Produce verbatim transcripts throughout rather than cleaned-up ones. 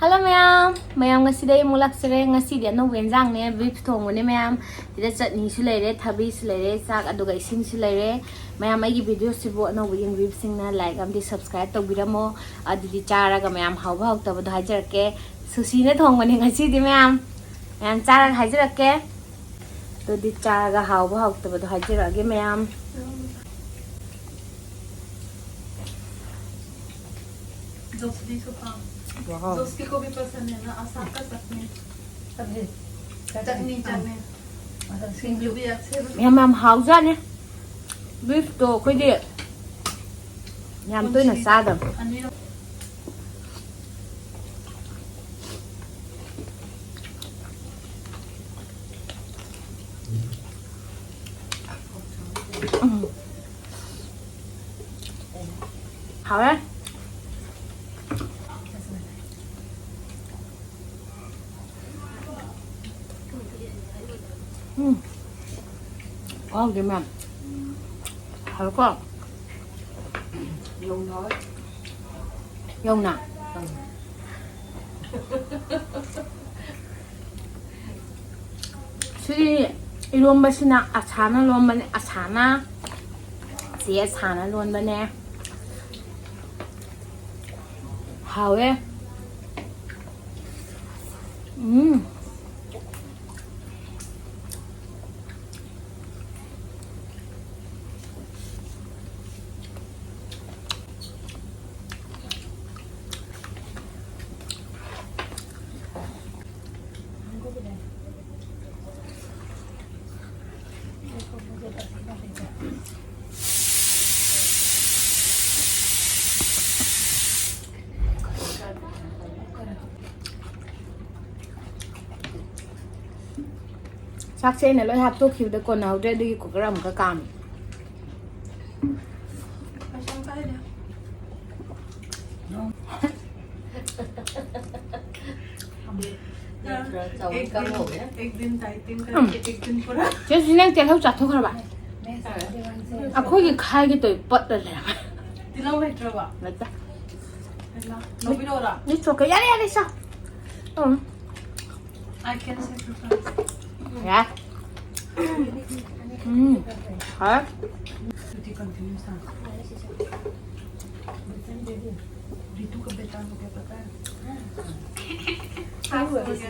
Hello ꯃꯌꯥꯝ, ꯃꯌꯥꯝ ꯉꯁꯤꯗꯤ ꯑꯩ ꯑꯃꯨꯛ ꯂꯥꯛꯆꯔꯦ꯫ ꯉꯁꯤꯗꯤ ꯑꯅꯧꯕ ꯌꯦꯟꯖꯥꯡꯅꯦ, beef ꯊꯣꯡꯕꯅꯦ ꯃꯌꯥꯝ꯫ ꯁꯤꯗ ꯆꯠꯅꯤꯁꯨ ꯂꯩꯔꯦ, ꯊꯕꯤꯁꯨ ꯂꯩꯔꯦ, ꯆꯥꯛ ꯑꯗꯨꯒ ꯏꯁꯤꯡꯁꯨ ꯂꯩꯔꯦ꯫ ꯃꯌꯥꯝ ꯑꯩꯒꯤ videoꯁꯤꯕꯨ ꯑꯅꯧꯕ ꯌꯦꯡꯕꯤꯕꯁꯤꯡꯅ like ꯑꯃꯗꯤ subscribe ꯇꯧꯕꯤꯔꯝꯃꯣ꯫ ꯑꯗꯨꯗꯤ ꯆꯥꯔꯒ ꯃꯌꯥꯝ ꯍꯥꯎꯕ ꯍꯥꯎꯇꯕꯗꯣ ꯍꯥꯏꯖꯔꯛꯀꯦ꯫ ꯁꯨꯁꯤꯅ ꯊꯣꯡꯕꯅꯦ ꯉꯁꯤꯗꯤ ꯃꯌꯥꯝ꯫ ꯃꯌꯥꯝ ꯆꯥꯔꯒ ꯍꯥꯏꯖꯔꯛꯀꯦ꯫ ꯑꯗꯨꯗꯤ ꯆꯥꯔꯒ ꯍꯥꯎꯕ ꯍꯥꯎꯇꯕꯗꯣ ꯍꯥꯏꯖꯔꯛꯑꯒꯦ ꯃꯌꯥꯝ꯫ दोस्ती को पाओ। वाह। दोस्ती को भी पसंद है ना, आसाम का चटनी। सब्जी। चटनी, चटनी। मतलब सिंग भी अच्छे। ꯌꯥꯝ ꯌꯥꯝ ꯍꯥꯎꯖꯥꯠꯅꯤ꯫ Beefꯇꯣ ꯑꯩꯈꯣꯏꯗꯤ ꯌꯥꯝ ꯇꯣꯏꯅ ꯆꯥꯗꯕ꯫ ꯑꯅꯤꯔꯛ꯫ ꯎꯝ꯫ ꯍꯥꯎꯔꯦ꯫ ꯎꯝ꯫ ꯈꯨꯍꯥꯎꯗꯤ ꯃꯌꯥꯝ꯫ ꯍꯥꯎꯔꯦꯀꯣ? ꯌꯧꯅ꯫ ꯁꯤ ꯏꯔꯣꯝꯕꯁꯤꯅ ꯑꯁꯥꯅ ꯂꯣꯟꯕꯅꯦ, ꯑꯁꯥꯅ꯫ ꯆꯦ ꯑꯁꯥꯅ ꯂꯣꯟꯕꯅꯦ꯫ ꯍꯥꯎꯋꯦ꯫ ꯎꯝ꯫ ꯆꯥꯛꯁꯦ ꯑꯩꯅ ꯂꯣꯏ ꯍꯥꯞꯇꯣꯛꯈꯤꯕꯗ ꯀꯣꯟꯅꯍꯧꯗ꯭ꯔꯦ, ꯑꯗꯨꯒꯤ cooker ꯑꯃꯨꯛꯀ ꯀꯥꯝꯃꯤ꯫ एक दिन, एक दिन dieting करके, एक दिन पूरा। ꯆꯦ ꯁꯤ ꯅꯪ ꯇꯤꯜꯍꯧ ꯆꯥꯊꯣꯛꯈ꯭ꯔꯕ? ꯑꯩꯈꯣꯏꯒꯤ ꯈꯥꯏꯒꯦ ꯇꯧꯔꯤ ꯄꯠꯂ ꯂꯩꯔꯝꯃꯦ꯫ ꯇꯤꯜꯍꯧ ꯂꯩꯇ꯭ꯔꯕ? ꯂꯩꯇꯦ꯫ ꯂꯧꯕꯤꯔꯛꯑꯣꯔꯥ? ꯂꯤꯠꯊꯣꯛꯀꯦ꯫ ꯌꯥꯔꯦ, ꯌꯥꯔꯦ, ꯁꯥ꯫ ꯎꯝ꯫ I can sacrifice. ꯌꯥꯔꯦ꯫ ꯎꯝ꯫ ꯍꯥꯎꯔꯦ꯫ ꯔꯤꯇꯨ ꯀ ꯕꯦꯇꯥ ꯀꯣ ꯀꯌꯥ ꯄꯇꯥ ꯍꯥꯏ? ꯁꯥꯁ ꯍꯣ ꯒꯌꯥ꯫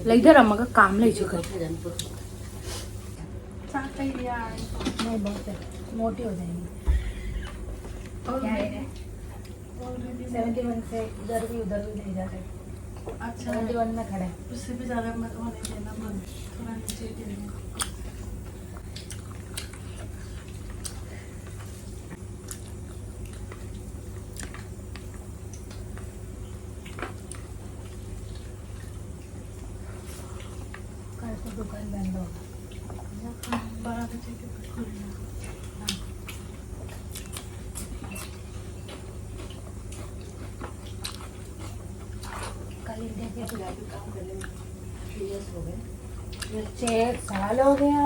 ꯂꯩꯊꯔꯝꯃꯒ ꯀꯥꯝ ꯂꯩꯁꯨ ꯀꯩ꯫ ꯆꯥꯛ ꯀꯩꯗꯤ ꯌꯥꯔꯅꯤ꯫ नहीं, बहुत है। मोटी हो जाएंगी। क्या है? सेवेंटी वन से इधर भी उधर भी नहीं जा सकते। अच्छा। सेवेंटी वन में खड़े हैं। उससे भी ज्यादा मत होने देना, मन थोड़ा नीचे ही देना। कल तो दुकान बंद होगा। बारह बजे के बाद खुलेगा। कल इंडिया के काम करने में छह साल हो गया।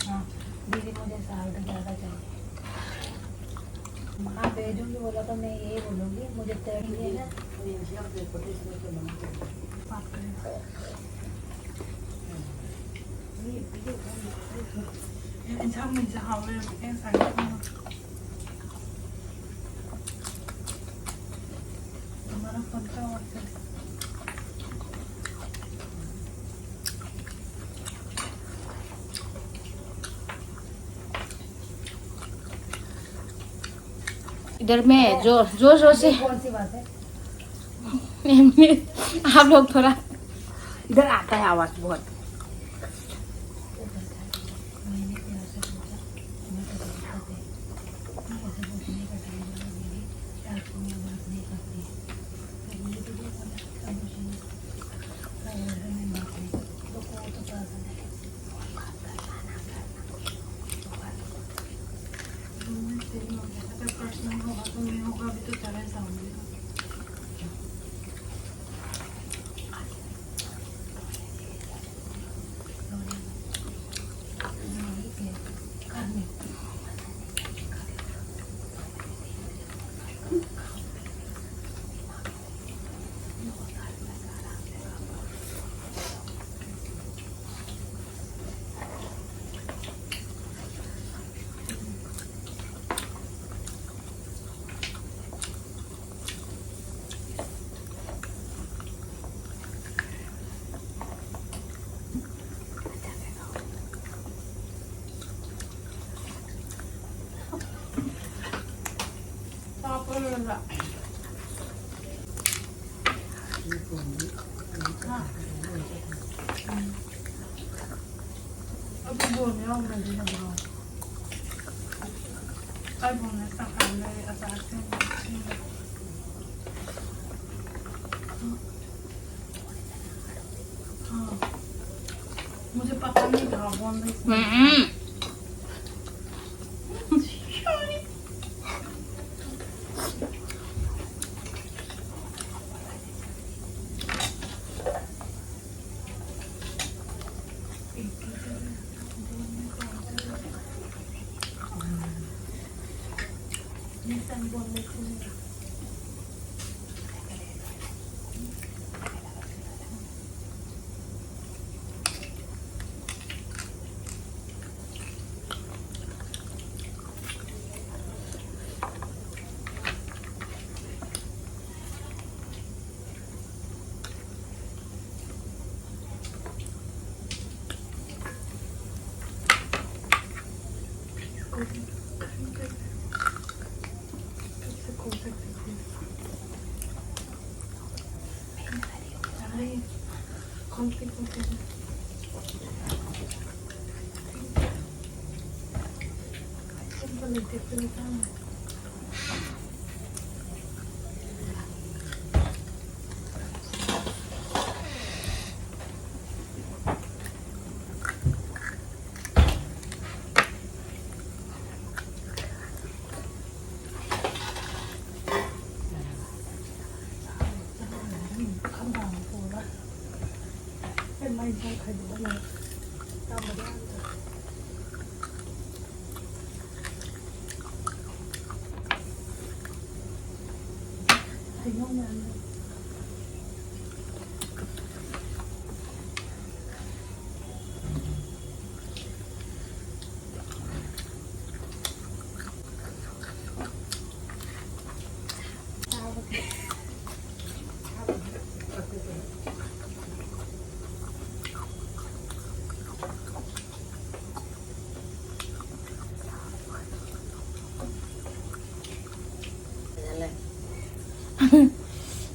हाँ, दीदी मुझे साल से ज़्यादा चाहिए। हाँ, भेजूंगी बोला तो मैं यही बोलूंगी, मुझे तेरह है ना। बात करें। ꯌꯦꯟꯁꯥꯡ ꯃꯩꯁꯦ ꯍꯥꯎꯋꯦ, ꯌꯥꯝ ꯉꯁꯥꯏ꯫ ꯃꯔꯛ ꯄꯪꯆꯥꯎ ꯆꯥꯎ꯫ इधर में जोर, जोर, जोर से। ये कौन सी बात है? आप लोग थोड़ा इधर आता है आवाज बहुत। अगर पर्सनल होगा तो मैं होगा, अभी तो चला जाऊंगी। ꯑꯗꯨ ꯕꯣꯜ ꯌꯥꯎꯗ꯭ꯔꯗꯤ ꯅꯠꯇ꯭ꯔꯣ? ꯑꯩ ꯕꯣꯜ ꯃꯦꯠꯆ ꯇꯪꯈꯥꯏ ꯑꯃ ꯂꯩꯔꯦ, ꯑꯆꯥꯔ ꯁꯦꯝꯕ, ꯁꯦꯝꯕ꯫ हाँ, मुझे पता नहीं था बॉम्बे से। हम्म।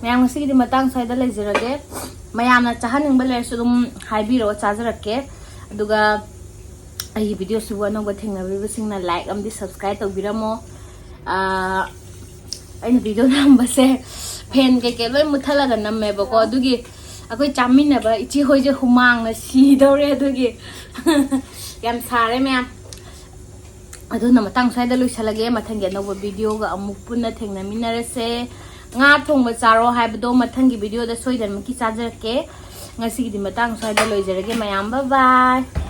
ꯃꯌꯥꯝ, ꯉꯁꯤꯒꯤꯗꯤ ꯃꯇꯥꯡ ꯁ꯭ꯋꯥꯏꯗ ꯂꯩꯖꯔꯒꯦ꯫ ꯃꯌꯥꯝꯅ ꯆꯥꯍꯟꯅꯤꯡꯕ ꯂꯩꯔꯁꯨ ꯑꯗꯨꯝ ꯍꯥꯏꯕꯤꯔꯛꯑꯣ, ꯆꯥꯖꯔꯛꯀꯦ꯫ ꯑꯗꯨꯒ ꯑꯩꯒꯤ ꯚꯤꯗꯤꯑꯣꯁꯤꯕꯨ ꯑꯅꯧꯕ ꯊꯦꯡꯅꯕꯤꯕꯁꯤꯡꯅ like ꯑꯃꯗꯤ subscribe ꯇꯧꯕꯤꯔꯝꯃꯣ꯫ ꯑꯥ, ꯑꯩꯅ ꯚꯤꯗꯤꯑꯣ ꯅꯝꯕꯁꯦ ꯐꯦꯟ ꯀꯩꯀꯩ ꯂꯣꯏ ꯃꯨꯠꯊꯠꯂꯒ ꯅꯝꯃꯦꯕꯀꯣ, ꯑꯗꯨꯒꯤ ꯑꯩꯈꯣꯏ ꯆꯥꯃꯤꯟꯅꯕ ꯏꯆꯦ ꯍꯣꯏꯁꯦ ꯍꯨꯃꯥꯡꯅ ꯁꯤꯗꯧꯔꯦ, ꯑꯗꯨꯒꯤ ꯌꯥꯝ ꯁꯥꯔꯦ ꯃꯌꯥꯝ꯫ ꯑꯗꯨꯅ ꯃꯇꯥꯡ ꯁ꯭ꯋꯥꯏꯗ ꯂꯣꯏꯁꯤꯜꯂꯒꯦ꯫ ꯃꯊꯪꯒꯤ ꯑꯅꯧꯕ ꯚꯤꯗꯤꯑꯣꯒ ꯑꯃꯨꯛ ꯄꯨꯟꯅ ꯊꯦꯡꯅꯃꯤꯟꯅꯔꯁꯦ꯫ ꯉꯥ ꯊꯣꯡꯕ ꯆꯥꯔꯣ ꯍꯥꯏꯕꯗꯣ ꯃꯊꯪꯒꯤ ꯚꯤꯗꯤꯑꯣꯗ ꯁꯣꯏꯗꯅꯃꯛꯀꯤ ꯆꯥꯖꯔꯛꯀꯦ꯫ ꯉꯁꯤꯒꯤꯗꯤ ꯃꯇꯥꯡ ꯁ꯭ꯋꯥꯏꯗ ꯂꯣꯏꯖꯔꯒꯦ ꯃꯌꯥꯝ꯫ Bye bye꯫